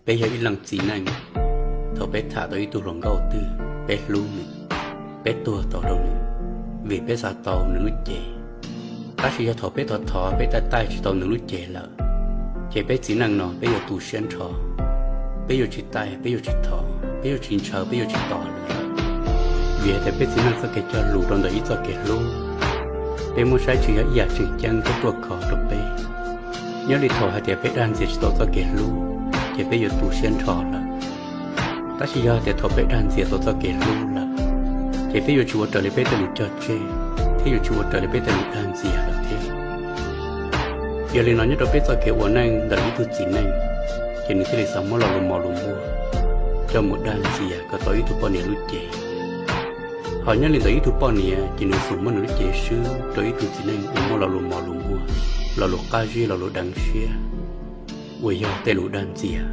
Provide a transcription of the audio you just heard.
Peb yog ib leej txiv neej, thaum peb tham tau ib tug hluas nkauj twg, peb hlub nws, peb tuag tau rau nws, vim peb xav tau nws lub cev. Tab sis yog thaum peb thov thov peb taij taij tsis tau nws lub cev lawm, ces peb txiv neej no peb yuav tu siab nrho, peb yuav tsis taij, peb yuav tsis thov, peb yuav tsis ntshaw, peb yuav tsis tos nws lawm. Vim hais tias peb txiv neej txoj kev cog lus rau ntawm ib txoj kev hlub, peb muab saib tsis yog ib yam tseem ceeb thiab ruaj khov rau peb. Nyob li thaum hais tias peb dag ntxias tsis tau txoj kev hlub, ces peb yuav tu siab nrho lawm. Tab sis yog hais tias thaum peb dag ntxias tau txoj kev hlub lawm, ces peb yuav tsis ua raws li peb tej lus cog tseg, thiab yuav tsis ua raws li peb tej lus dag ntxias lawm thiab. Yog li no nyob rau peb txoj kev ua neej ntawm ib tug txiv neej, ces nws thiaj li xav muab lo lus mos lus npuag coj mus dag ntxias kom tau ib tug poj niam lub cev. Ho nyob li ntawm ib tug poj niam ces nws xum muab nws lub cev swb rau ib tug txiv neej uas muaj lo lus mos lus npuag, lo lus qab zib, lo lus deev siab, uas yog tej lus dag ntxias.